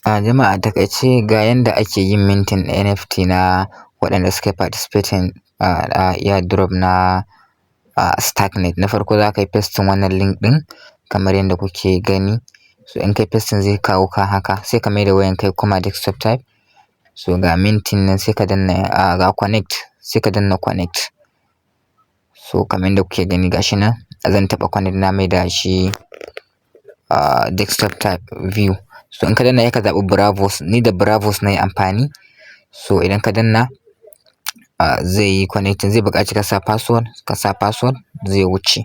A jama'a, a taƙaice ga yanda ake yin minting NFT na waɗanda suka yi participating a airdrop na Starknet. Na farko za ka yi pasting wannan link ɗin kamar yadda kuke gani. So in kai pasting, zai kawo ka haka, sai ka maida wayan kai kuma desktop type. So ga minting nan, sai ka danna, ga connect, sai ka danna connect. So kamar yadda kuke gani, gashi nan zan taɓa connect, na maida shi desktop type view. So in ka danna, sai ka zaɓi Braavos. Ni da Braavos na yi amfani. So idan ka danna, zai yi connecting, zai buƙaci ka sa password, ka sa password, zai wuce.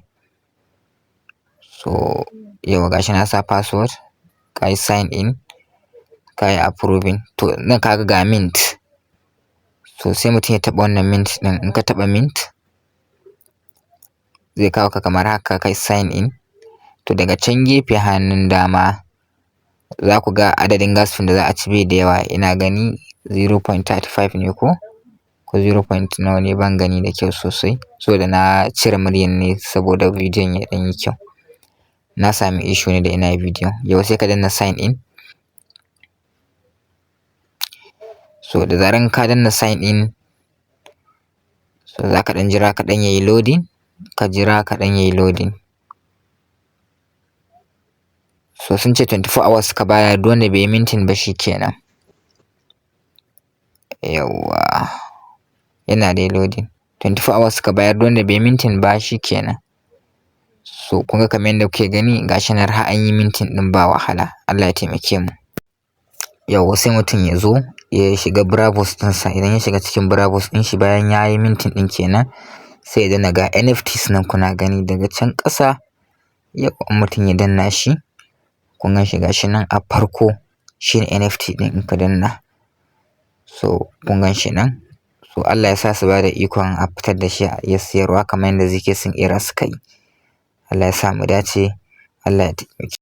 So yauwa, gashi na sa password, ka yi sign in, ka yi approving. To nan ka ga mint. So sai mutum ya taɓa wannan mint ɗin. In ka taɓa mint, zai kawo ka kamar haka, ka yi sign in. To daga can gefe hannun dama za ku ga adadin gas fee da za a ci bai da yawa. Ina gani 0.35 ne ko 0. Nawa ne, ban gani da kyau sosai. Saboda na cire muryan ne saboda bidiyon ya ɗan yi kyau. Na sami issue ne da ina bidiyon. Yau sai ka danna sign in. So da zaran ka danna sign in, so za ka ɗan jira kaɗan yayi loading, ka jira kaɗan yayi loading. So sun ce 24 hours suka bayar, duk wanda bai yi minting ba shi kenan. Yauwa, yana dai loading. 24 hours suka bayar, duk wanda bai yi minting ba shi kenan. So kun ga kamar yadda kuke gani, gashi nan har an yi minting ɗin ba wahala. Allah ya taimake mu. Yauwa, sai mutum ya zo ya shiga Braavos ɗinsa. Idan ya shiga cikin Braavos ɗin shi bayan ya yi minting ɗin kenan, sai ya danna ga NFTs nan kuna gani daga can ƙasa. Yau in mutum ya danna shi, kun gan shi, gashi nan a farko shine NFT ɗin in ka danna. So kun gan shi nan. So Allah ya sa su bada ikon a fitar da shi a iya siyarwa kamar yadda zk Sync Era suka yi. Allah ya sa mu dace. Allah ya taimake.